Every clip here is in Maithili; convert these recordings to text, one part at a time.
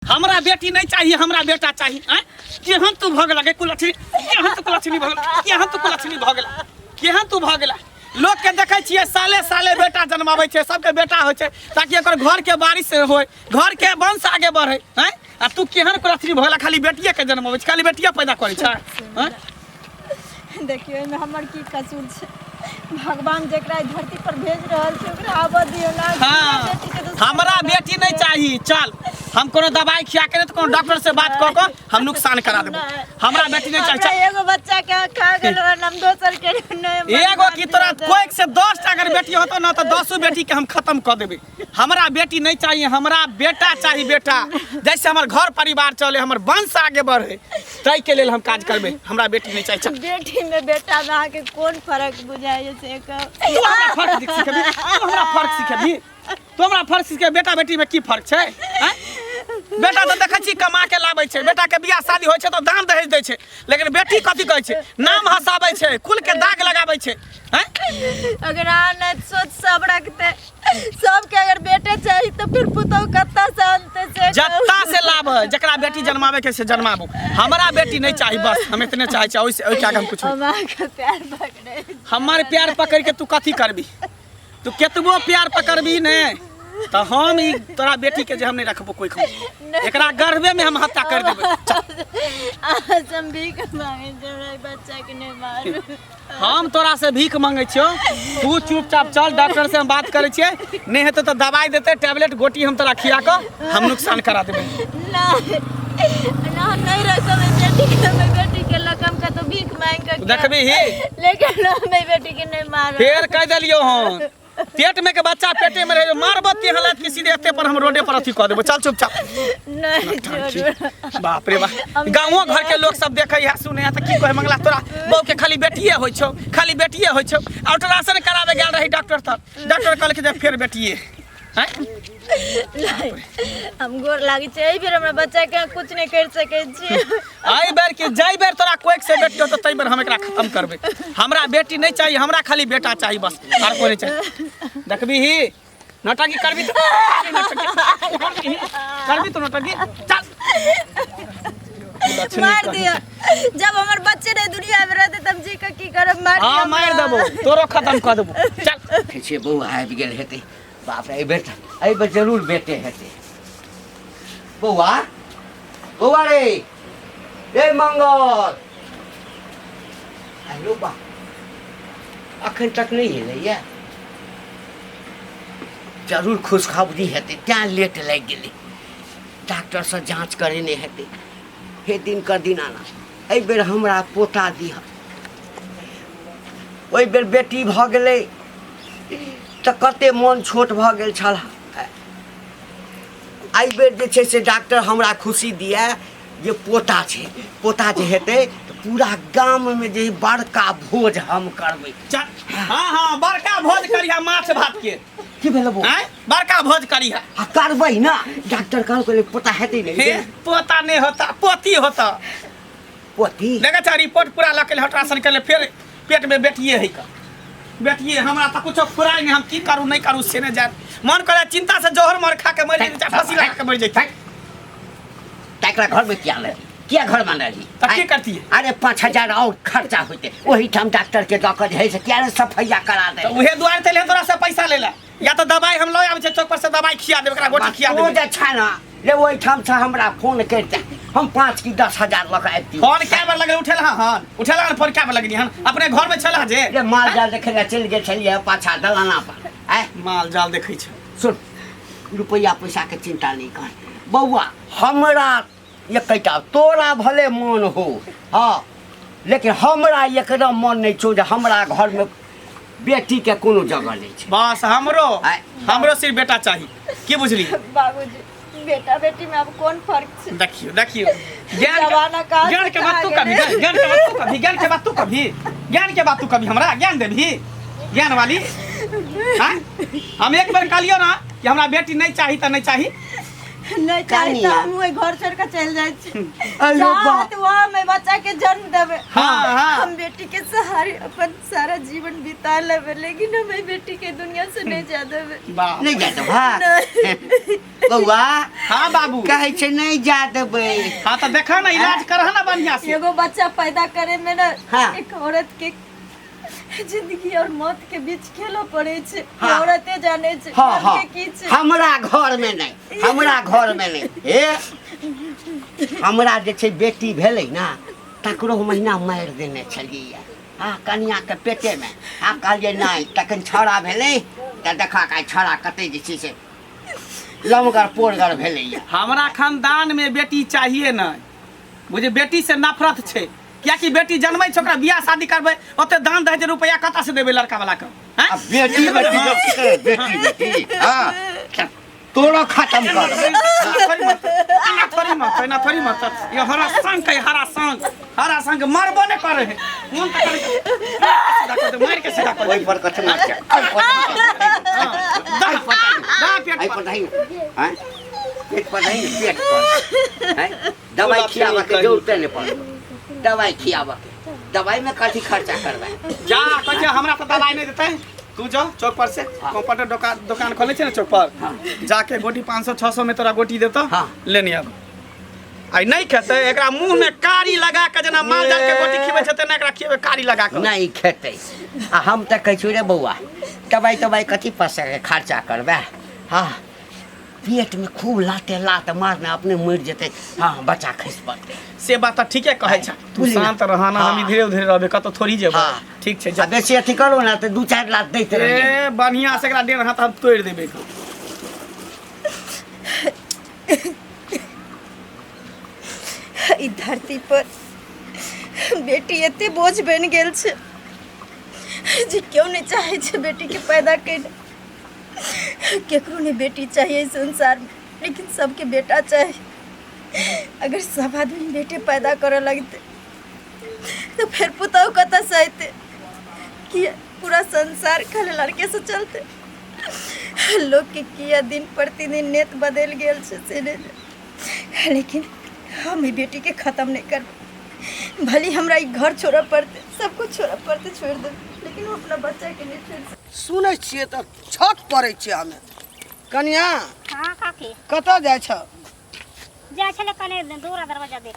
हमरा बेटी नहीं चाहिए, हमरा बेटा चाहिए। आँय? केहन तू भऽ गेला गे कुलक्षणी, केहन तू कुलक्षणी भऽ गेला, केहन तू कुलक्षणी भऽ गेला, केहन तू भऽ गेला। लोक के देखै छियै साले साले बेटा जन्माबै छै, सबके बेटा होइ छै ताकि एकर घर के बारिश होय, घर के वंश आगे बढ़े। आँय? आ तू केहन कुलक्षणी भऽ गेला, खाली बेटिए के जन्माबै छै, खाली बेटिए पैदा करै छै। आँय? देखियौ एहिमे हमर की कसूर छै। भगवान जकरा एहि धरती पर भेज रहल छै ओकरा आबऽ दियौ ना। हाँ, बेटी के तऽ हमरा बेटी नहीं चाहिए। चल हम कोनो दवाई खिया के नहीं तो कोनो डॉक्टर से बात कऽ कऽ हम नुकसान करा देबो। हमरा बेटी नहीं चाहिए। हमरा चल एगो बच्चा के खा गेलो हन, हम दोसर के नहीं। एगो की तोरा कोई से 10 टा अगर बेटी होतो ना तो 10 बेटी के हम खत्म कऽ देबै। हमरा बेटी नहीं चाहिए, हमरा बेटा चाहिए। बेटा जैसे हमर घर परिवार चले, हमर वंश आगे बढ़े, ताहि के लेल हम काज करबै। हमरा बेटी नहीं चाहिए। चल। बेटी में बेटा में अहाँके कोन फर्क बुझाइए से कहू? तू हमरा फर्क सिखेबी? तू हमरा फर्क सिखेबी? तू हमरा फर्क सिखे? बेटा बेटी में की फर्क छै? आँय? बेटा तऽ देखै छी कमा के लाबै छै, बेटा के बियाह शादी होइ छै तऽ दान दहेज दै छै, लेकिन बेटी कथी कहै छै? नाम हंसाबै छै, कुल के दाग लगाबै छै। आँय? अगर अहाँ नहि सोच सब रखते, सबके अगर बेटे चाही तो फिर पुतहु कत्ता से अनते से कहू? जत्ता से लाब, जकरा बेटी जन्मावे के से जन्माबू। हमरा बेटी नहीं चाही, बस हम इतने चाहे छी। ओहिसे ओहिके आगे हम कुछ नहीं। हम अहाँके प्यार पकड़े। हमर प्यार पकड़ के तू कथी करबी? तू केतबो प्यार पकड़बी ने तऽ हम ई तोरा बेटी के जे हम नहीं रखबो कोई खम, एकरा गर्भे में हम हत्या कर देबै। चल। अहाँ से हम भीख मांगे छी, हमरा ई बच्चा के नहीं मारू। हम तोरा से भीख मांगे छियो, तू चुपचाप चल, डॉक्टर से हम बात करै छियै, नहीं हेतै तऽ दवाई देतै, टैबलेट गोटी हम तोरा खिया कऽ हम नुकसान करा देबै। नहीं ना, हम नहीं रखब ई बेटी के। हम ई बेटी के लऽ कऽ हम कतौ भीख मांगि कऽ तू देखबी ही। लेकिन हम ई बेटी के नहीं मारब। फेर कह देलियो हन, पेट में के बच्चा पेटे में रहे, मारब ते हालत के सीधे एते पर हम रोडे पर अथी कऽ देबो। चल चुपचाप। नहीं, छोड़ू। बाप रे बाप, गाँवो घर के लोग सब देखे है सुने है तऽ की कहे, मंगला तोरा बहू के खाली बेटिए होइ छौ, खाली बेटिए होइ छौ। अल्ट्रासाउंड कराबे गेल रही डॉक्टर तऽ डॉक्टर कहलकै जे फेर बेटिए। आँय? नहीं, हम गोर लागै छै, एहि बेर हमरा बच्चा के अहाँ कुछ नहीं कर सकै छी। एहि बेर के जाहि बेर तोरा कोइक से बेटी होतौ ताहि बेर हम एकरा खत्म करबै। हमरा बेटी नहीं चाहिए, हमरा खाली बेटा चाहिए बस, आर कोई नहीं चाहिए। देखबी ही नौटंकी करबी तो नौटंकी करबी तो नौटंकी। चल। मार दिया, जब हमर बच्चे नहीं दुनिया में रहते तब जी के की करब? मार हाँ दिया मार हमरा। देबो, तोरो खत्म कर देबो। चल। देखै छियै बौआ आबि गेल हेतै। बाप रे, एहिबेर तऽ एहिबेर जरूर बेटे हेतै। बौआ, बौआ रे, रे मंगल, हेलो बा, अखन तक नहि एलैया। जरूर खुशखबरी हेतै तैं लेट लागि गेलै। डॉक्टरसँ जाँच करेने हेतै। हे दिन कर दिन आना, एहिबेर हमरा पोता दिह। ओहि बेर बेटी भऽ गेलै तऽ कते मोन छोट भऽ गेल छल। एहि बेर जे छै से डॉक्टर हमरा खुशी दिए जे पोता छै। पोता जे हेतै तऽ पूरा गाममे जे बड़का भोज हम करबै। चल। हाँ हाँ, बड़का भोज करिहा माछ भात के। की भेल बौआ? आँय? बड़का भोज करिहा। आ करबै ने, डॉक्टर कहलकै पोता हेतै ने। हे पोता नहीं होता, पोती होता। पोती? देखै छ रिपोर्ट पूरा लऽ के अल्ट्रासाउंड केले, फेर पेट में बेटिए है का बेटिए। हमरा तऽ कुछो फुराय नहीं, हम की करू नहीं करू से नहीं जान। मन करे चिंता से जहर मर खा के मर जाई, चाहे फांसी लगा के मर जाई। तकरा घर में किया लगी, किया घर में लगी? तऽ की करतियै? अरे 5000 और खर्चा होते, ओहिठाम डॉक्टर के दऽ कऽ जे है से किया ने सफैया करा दे। तऽ उहे दुआरे तऽ तोरा से पैसा लेला, या तऽ दवाई हम लऽ आबै छियै चौक पर से, दवाई खिया देबै एकरा, गोटी खिया ओ देबै। जे छै ना रे, ओहिठाम से हमरा फोन करिते हम 5 की 10 हजार लऽ कऽ आबितियै। फोन कए बेर लगल उठेला हन? उठेला हन फोन कए बेर लगली हन? अपने घर में छला जे। रे माल जाल देखै लए चलि गेल छलियै पाछा दलाना पर। आँय? माल जाल देखै छै। सुन, रुपैआ पैसाके चिंता नहि कर बौआ। हमरा एकटा तोरा भले मन हो, हाँ, लेकिन हमरा एकदम मन नहि छौ जे हमरा घरमे बेटीके कोनो जगह नहि छै। बस हमरो आँय? हमरो सिर्फ बेटा चाही, की बुझली? बाबूजी, बेटा बेटी में अब कोन फर्क छै? देखियो देखियो, ज्ञान के जमाना कहाँ से ज्ञान के बात तू कहाँ कभी गेलै? ज्ञान के बात तू कभी, ज्ञान के बात तू कभी, ज्ञान के बात तू कभी हमरा ज्ञान देबही? ज्ञान वाली हाँ? हम एक बेर कहलियो ना कि हमरा बेटी नहीं चाही तऽ नहीं चाही। नहीं चाही कनिया। तऽ हम ओहि घर छोड़ के चलि जाइ छी। अरे बाप। चाहत वहाँ में बच्चा के जन्म देबै। हाँ, हाँ। हम बेटी के सहारे अपन सारा जीवन बिता लेबै, लेकिन हम एहि बेटी के दुनिया से नहीं जा देबै। बाप। नहि जा देबै। नहीं। बौआ। हाँ बाबू। कहै छै नहि जा देबै। हाँ तो देखा ना, इलाज करह ना बढ़िया से। एगो बच्चा पैदा करे में ना हाँ। एक औरत के जिंदगी और मौत के बीच खेलो पड़े छै। हाँ। औरते जाने छै। हाँ मर्द हाँ के की छै। हमरा घर में नहीं, हमरा घर में नहीं। ए हमरा जे छै बेटी भेलै ना, तकरो महीना मारि देने छलियै। हाँ, कनिया के पेटे में। हाँ, कहलियै नहीं, तखन छौड़ा भेलै तऽ देखा का छौड़ा कते जे छै से लमगर पोरगर भेलैया। हमरा खानदान में बेटी चाहिए नहीं, बुझे बेटी से नफरत छै, कियाकि बेटी जन्मै छै ओकरा बियाह शादी करबै, ओते दान दहेज रुपया कतऽ से देबै लड़का वाला के? हैं? आ बेटी बेटी बेटी बेटी, हाँ तोरो खत्म कर। एना थोड़ी मत, एना थोड़ी मत, एना थोड़ी मत। ये हरा संग के हरा संग, हरा संग मरबो ने करे है। मन त करे सीधा कर दे, मार के सीधा कर दे। ओहि पर कथी मार के? एहि पर दा, दा पेट एहि पर। पर दही ने, आँय? पेट पर दही ने, पेट पर। आँय? दवाई खियाबऽ के जरूरते नहि पड़तौ, दवाई खियाबऽ के, दवाई में कथी खर्चा करबै? जा कहै छै हमरा तऽ दवाई नहि देतै। तू जो चौक पर से कंपाउंडर दोकान दोकान खोले छै ने चौक पर, जाके गोटी 500 600 में तोरा गोटी देतौ। हाँ। लेने आब। आइ नहि खेतै, एकरा मुंह में कारी लगा के जेना माल जाल के गोटी खिबै छै तेना एकरा खिएबै कारी लगा के। नहि खेतै। आ हम तऽ कहै छियौ रे बौआ, दवाई तवाई कथी पैसा के खर्चा करबै? हाँ, पेट में खूब लाते लात मारने अपने मरि जेतै। हाँ, बच्चा खसि पड़तै। से बात तऽ ठीके कहै छै तू। बुझली ने? शांत रह ना, हम हाँ। धीरे धीरे रहबै, कतौ थोड़ी जेबै। हाँ। ठीक छै, आ जा। बेसी अथी करू ने तऽ 2-4 लात दैत रहियै। ए बढ़िया से एकरा डेढ़ हाथ हम तोड़ि देबै। ई धरती पर बेटी एते बोझ बनि गेल छै जे केओ नहि चाहै छै बेटीके पैदा केने। केकरो नहि बेटी चाहिए इस संसार में, लेकिन सबके बेटा चाही। अगर सब आदमी बेटे पैदा करऽ लगते तो फिर पुतहु कतऽ से अयतै? कि पूरा संसार खाली लड़के से चलते? लोग के किया दिन प्रतिदिन नेत बदलि गेल छै से नहि जानि। लेकिन हम ई बेटीके खत्म नहि करबै। भले हमरा ई घर छोड़ऽ पड़तै, सब कुछ छोड़ऽ पड़तै, छोड़ि देबै, लेकिन हम अपना बच्चाके नहि छोड़ि सकबै। सुनै छियै तऽ छक पड़ै छियै हमे। कनिया। हाँ काकी। कतऽ जाइ छ? जाइ छलै कने दूरा दरवाजा देख।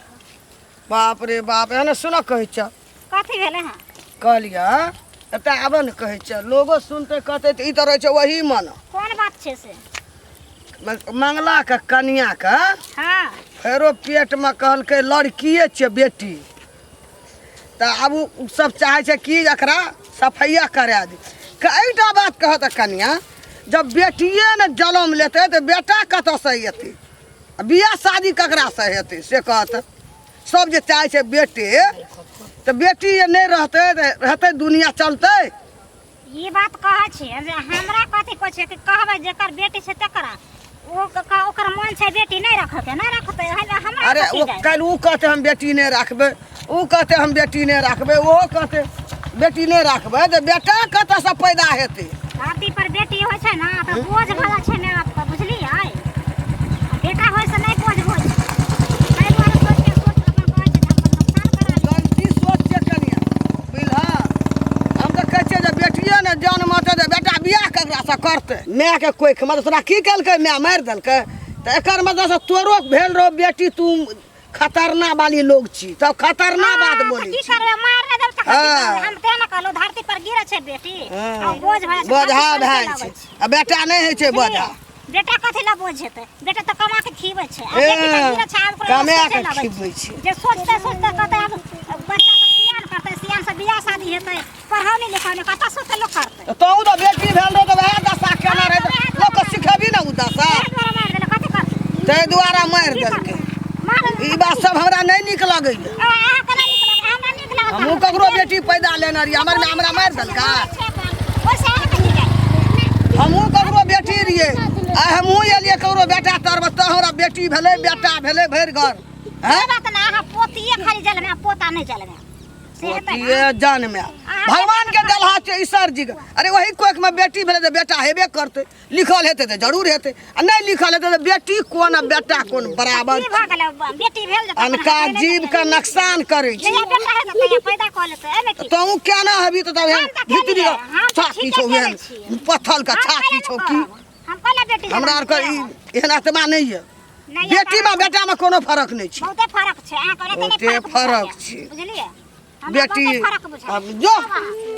बाप रे बाप, एहने सुनऽ कहै छ। कथी भेलै हँ? कहलियै एतऽ आबऽ ने कहै छ, लोगो सुनतै कहतै तऽ ई तऽ रहै छै ओही मन। कोन बात छै से? मंगला के कनिया के हाँ फेरो पेटमे कहलकै लड़किए छै बेटी, तऽ आब ओ सब चाहै छै कि एकरा सफैया करा दी। एहिटा बात कहत तऽ कनिया, जब बेटिए ने जनम लेतै तऽ बेटा कतऽसँ एतै? आ बियाह शादी ककरासँ हेतै से कहत? सब जे चाहै छै बेटे, तऽ बेटी जे नहि रहतै तऽ रहतै दुनिया चलतै? ई बात कहै छियै जे हमरा कथी कहै छियै कि कहबै जेकर बेटी छै तकरा ओ ओकर मन छै बेटी नहि रखतै, नहि रखतै, एहि हमरा अरे कथी ओ जाइ? काल्हि ओ कहतै हम बेटी नहि राखबै, ओ कहतै हम बेटी नहि राखबै, ओहो कहतै बेटी नहि राखबै, तऽ बेटा कतऽसँ पैदा हेतै? धरती पर बेटी होइ छै ने तऽ बोझ भऽ जाइ छै माय बापके, बुझलियै? आ बेटा होइ से नहि बोझ होइ छै। ताहि दुआरे सोचि के सोच अपन कहै छै जे हम नुकसान करा ली। गलती सोच छै कनिया, बुझलह? हम तऽ कहै छियै जे बेटिए ने जन्म हेतै तऽ बेटा बियाह ककरासँ करतै? मायके कोखिमे तऽ तोरा की केलकै माय? मारि देलकै? तऽ एकर मतलब से तोरो भेल रहो बेटी, तू खतरनाक वाली लोग छी, तब खतरनाक बात हाँ, तऽ बोलै की छी। करबै, मार नहि देब तऽ कथी हाँ। करबै? हम तें ने कहलहुँ धरती पर गिरै छै बेटी आ बोझ भऽ जाइ छै, बोझा धरती पर भए चलि जाइ अबै छै आ बेटा नहि होइ छै बोझा। बेटा कथी लए बोझ हेतै? बेटा तऽ कमा के खिबै छै आ ए, बेटी तऽ गिरै छै, आब ओकरा कमा सोचै के लगै खिबै छै। जे सोचते सोचते कहतै आब बच्चा सब सियान करतै, सियान से बियाह शादी हेतै, पढ़ौनी लिखौनी कतऽ सोचते लोक करतै? तऽ तोहूँ तऽ बेटी भेल रहो तऽ वएह दशा केने रहै, तऽ लोकके सिखेबही ने उ दशा। ताहि दुआरे मारि देलक, कथी करतै? ताहि दुआरे मारि की देलकै। करतै? मारि ई बात सब हमरा नहि नीक लगैया। अहाँ केना नीक लागल? हमरा नीक लागल। हमहूँ ककरो बेटी पैदा लेने रहियै, हमर माय हमरा मारि देलकै? ओहिसँ अहाँके की जाय? हमहूँ ककरो बेटी रहियै, आइ हमहूँ एलियै ककरो बेटा तरमे, तऽ हमरा बेटी भेलै, बेटा भेलै भरि घर। से बात नहि, अहाँ पोतिए खाली जलमे, पोता नहि जलमे। से हेतै ने? ये जान में भगवान के देलहा छै ईश्वर जी के। अरे वही कोख में बेटी भेलै तऽ बेटा हेबे करतै, लिखल हेतै तऽ जरूर हेतै, आ नहि लिखल हेतै तऽ बेटी कोन आ बेटा कोन बराबर। की भऽ गेलै बेटी भेल जे तऽ अपन अनका हाथ जीव के नुकसान करै छै। जहिया बेटा हेतै तहिया पैदा कऽ लेतै, एहिमे की? तहूँ केना हेबी तऽ तब हम तऽ भीतरी केलियै, हम तऽ छाती ठीके छौ केने एहन छियै। पत्थल के हम छाती कैला छौ नहि की। कहब? हम कैला बेटी हमरा आरके ई एहन आत्मा नहि यऽ। नहि बेटी में बेटा में कोनो फर्क नहि छै। बहुते फर्क छै, अहाँके ओनाहिते नहि बहुते फर्क फर्क बुझाइए। छै। बुझलियै? हमरा बेटी बहुते फर्क बुझाइए। आब जो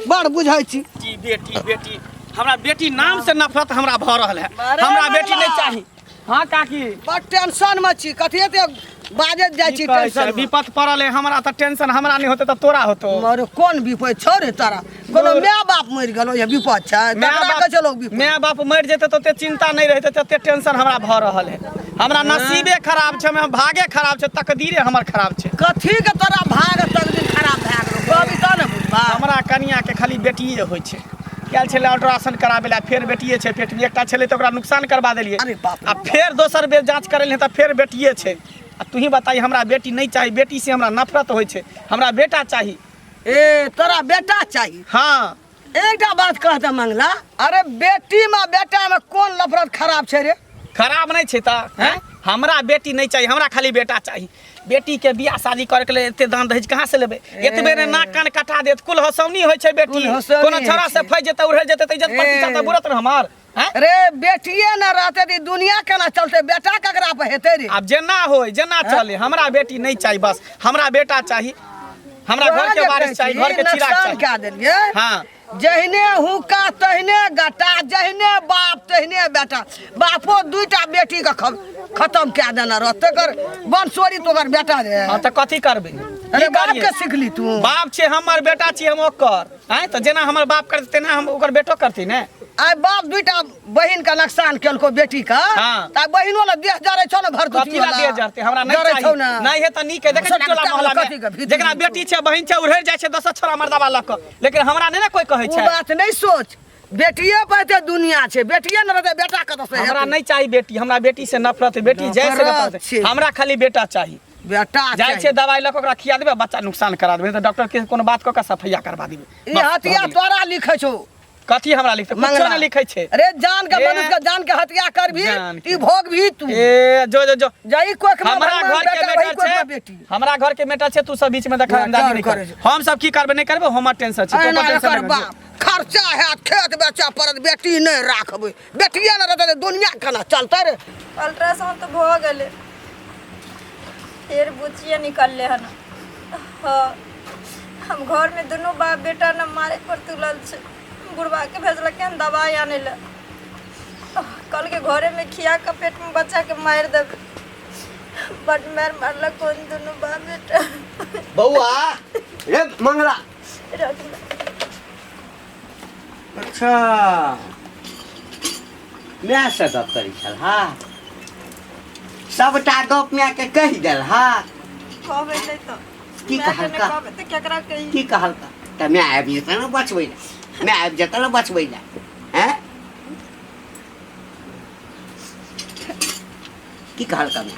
बड़ बुझै छी। बेटी बेटी बेटी, हमरा बेटी नाम से नफरत हमरा भऽ रहल है। अरे हमरा बेटी बाबा। नहीं चाही। हाँ काकी। बड़ टेंशन में छी, कथी एते बाजैत जाइ छी की कहै छै, टेंशन में? विपत पड़ल है हमरा तऽ टेंशन हमरा नहीं होते तऽ तोरा होतो। मरे कोन विपत छौ रे तोरा? कोनो माय बाप मरि गेलो या विपत छै? माय तकरा बाप कहै छै लोक विपत। माय बाप मरि जेतै तऽ ओते चिंता नहीं रहतै, तते टेंशन हमरा भऽ रहल है। हमरा नसीबे खराब छै, हमरा भागे खराब छै, तकदीरे हमर खराब छै। कथी के तोरा भाग तकदीर खराब भए गेलो कहबी तऽ ने बुझबा। हमरा कनिया के खाली बेटिए होइ छै। गेल छलै अल्ट्रासाउंड कराबै लए, फेर बेटिए छै पेटमे। एकटा छलै तऽ ओकरा नुकसान करबा देलियै। अरे बाप रे। आ फेर दोसर बेर जाँच करेलियै तऽ फेर बेटिए छै। आ तूही बताही, हमरा बेटी नहीं चाही, बेटी से हमरा नफरत होइ छै, हमरा बेटा चाही। ए तोरा बेटा चाही? हाँ। एकटा बात कह दे मंगला, अरे बेटी में बेटा में कोन नफरत खराब छै रे? खराब नहीं छै तऽ हैं? हमरा बेटी नहीं चाही, हमरा खाली बेटा चाही। बेटी के बियाह शादी करे के लेल एते दान दहेज कहाँ से लेबै? एतबे ने नाक कान कटा देत, कुल हसौनी होइ छै बेटी। कुल हसौनी कोनो होइ छौड़ा से छै। फँसि जेतै, उड़ै जेतै तऽ इज्जत प्रतिष्ठा तऽ बुड़त ने हमर, हैं? अरे बेटिए न रहते तऽ ई दुनिया केना चलतै? बेटा ककरा पर हेतै रे? आब जेना होय जेना चले, हमरा बेटी नहीं चाही, बस हमरा बेटा चाही। हमरा घर के वारिस चाही, घर के चिराग नुकसान चाही। कए देलियै। हाँ। जहिने हुक्का तहिने गटा, जहिने बाप तहिने बेटा। बापो दुईटा बेटी के खत्म कए देने रह, तकर वंशोरी तोकर बेटा रे। हाँ तऽ कथी करबै? अरे की बाप करियै? के सिखली तू? बाप छै हमर, बेटा छी हम ओकर। आँय तऽ जेना हमर बाप करतै तेना हम ओकर बेटो करती ने। आइ बाप दुईटा बहिन के नुकसान केलको बेटी के, हाँ। तऽ बहिनो ले देह जरै छौ ने भरदुतियो कथी ला देह जरतै? हमरा नहीं जरै चाही। छौ ने। नहीं है तऽ नीक है। देखै छियै सभटा टोला मोहल्ला में कथी के भीतर जेकरा बेटी छै बहिन छै उड़ै जाइ छै दोसर छोरा मर्दाबा लऽ कऽ, लेकिन हमरा नहीं ने कोई कहै ओ छै। बात नहीं सोच, बेटिए पर एते दुनिया छै, बेटिए न रहतै बेटा कतऽ से हमरा हेतै? नहीं चाही बेटी, हमरा बेटी से नफरत है, बेटी जाय से नफरत नफरत है। छै। हमरा खाली बेटा चाही। बेटा जाइ छै दवाई लऽ कऽ ओकरा खिया देबै, बच्चा नुकसान करा देबै, तऽ डॉक्टर के कोनो बात कऽ कऽ सफैया करबा देबै। ई बस, हत्या भऽ गेलै। तोरा लिखै छौ। कथी हमरा लिखतै? कुछो मंगला। नहि लिखै छै। अरे जान के ए, मनुष्य के जान के हत्या करभी जान के। ई भोग भी तू। ए जो जो जो जाई कोख में हमरा भगवान घर के बेटा, वही मेटर कोख में छै, बेटी। हमरा घर के मेटर छै, तू सब बीच में दखल मेटर अंदाजी नहीं कर। करै छै। हम सब की करबै नहीं करबै हमर टेंशन छै, एना तोहर टेंशन एकर नहि। बाप खर्चा हैत, खेत बेचऽ पड़त, बेटी नहि राखबै, बेटिए नहि रहतै तऽ दुनिया केना चलतै रे? अल्ट्रासाउंड तऽ भऽ गेलै, फेर बुचिए निकललै हन। हाँ, हम घरमे दुनू बाप बेटा ने मारे पर तुलल छै। बुढ़बाके भेजलकै हन दवाइ आनै लए, कहलकै घरेमे खिया कऽ पेटमे बच्चाके मारि देबै। बड मारि मारलक कोन दुनू बाप बेटा। बौआ रे मंगला। रख। अच्छा माय से गप करै छल? हा सबटा गप माय के कहि देल? हा कहबै नहि तऽ की मायके नहि कहलका? कहबै तऽ केकरा कही? की कहलका? तऽ माय आबि जेतै ने बचबै लए, माय आबि जेतै ने बचबै लए। हैं की कहलका माय?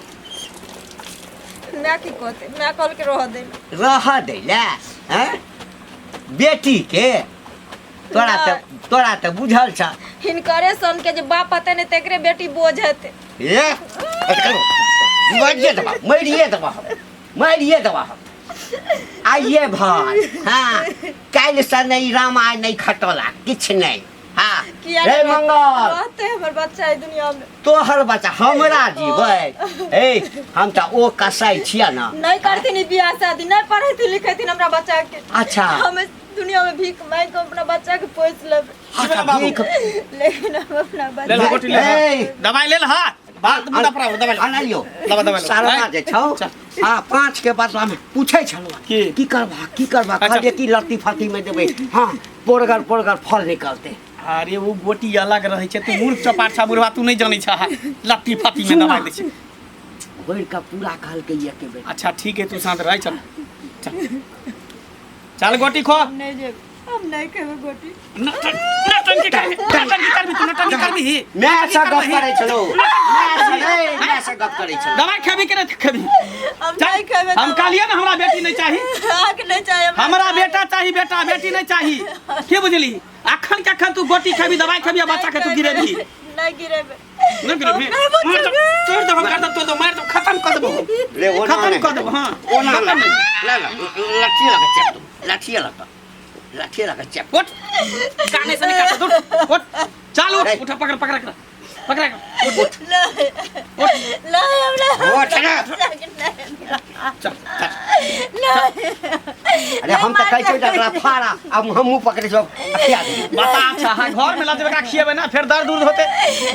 माय की कहतै? माय कहलकै रहऽ दै लए। रहऽ दै लए? हैं बेटी के तोरा तऽ तोरा तऽ बुझल छ हिनकरे सन के जे बाप हेतै ने तेकरे बेटी बोझ हेतै। ए मरिए देबा, मरिए देबा हम, मरिए देबा हम आइए भर। हाँ काल्हिसँ नहि रामायण नहि खटोला किछु नहि। हाँ किया रे नहि मंगल रहतै हमर बच्चा एहि दुनिया में? तोहर बच्चा हमरा जीबै? ए हम तऽ ओ कसाई छियै ने। नहीं करथिन ई बियाह शादी, नहीं पढ़ेथिन लिखेथिन हमरा बच्चा के। अच्छा। हम इस दुनिया में भीख मांगि के अपना बच्चा के पोसि लेबै। अच्छा, भीख लेकिन हम अपना ले बच्चा ला गोटी ले ला। ए। दवाई ले ला। बात मुदा पर दवाई ले। अनलियो। दवा दवा ले। सारा जे छौ हाँ 5 के बदला में पूछै छलहुँ की? की करबा की करबा? अच्छा। कहलियै कि लत्ती फत्ती में देबै, हाँ पोरगर पोरगर फल निकलतै। अरे वो गोटी अलग रहै छै, तू मूर्ख चपाट छा बुढ़वा, तू नहीं जानै छा। लत्ती फत्ती में दवाई दै छै। घोरि कऽ पूरा कहलकै एके बेर। अच्छा ठीक है, तू शांत रह, चल चल चल गोटी खो। हम नहीं जेबै, हम नहीं खेबै गोटी। न, चल, न, नौटंकी करबी, नौटंकी करबी तू, नौटंकी करबी ही। मैं से गप करै छलो, मैं से नहीं, मैं से गप करै छलो। दवाई खेबी के नहीं खेबी? हम नहीं खेबै। हम कहलिए ना, हमरा बेटी नहीं चाही। अहाँके नहीं चाही हमरा। हमरा बेटा चाही, बेटा, बेटी नहीं चाही। की बुझली? अखन के अखन तू गोटी खेबी, दवाई खेबी आ बच्चा के तू गिरेबी। नहीं गिरेबै। नहीं गिरेबी। नहीं बच्चा। तोड़ देबो, कर देबो, तोड़ देबो, मार देबो, खत्म कर देबो। रे ओना खत्म नहि। कर देबो, हाँ। ओना खत्म। नहि, ला ला लाठी लगा चेप दो, लाठी लगा, लाठी लगा चेप। उठ, काने से निकाल, दूर उठ, चल उठ। नहीं। उठा, पकड़, पकड़, पकड़, पकड़, उठ। उठ। नहीं। उठ। नहीं, हमरा उठ ना। नहीं। चल चल। नहीं। अरे हम तऽ कहै छियै एकरा फाड़ा, आब हमहूँ पकड़ै छियै, खिया देबै। बता, अच्छा हाँ, घर में लजबे का खिएबे ना, फेर दर्द उर्द होते,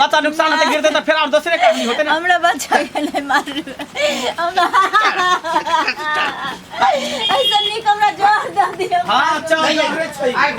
बच्चा नुकसान होते, गिरते, तो फिर और दूसरे कहानी होते ना। हमरा बच्चा के नहीं मारू हमरा। ऐसा नीक हमरा जोर दऽ दिअ। हाँ, चल। आइ।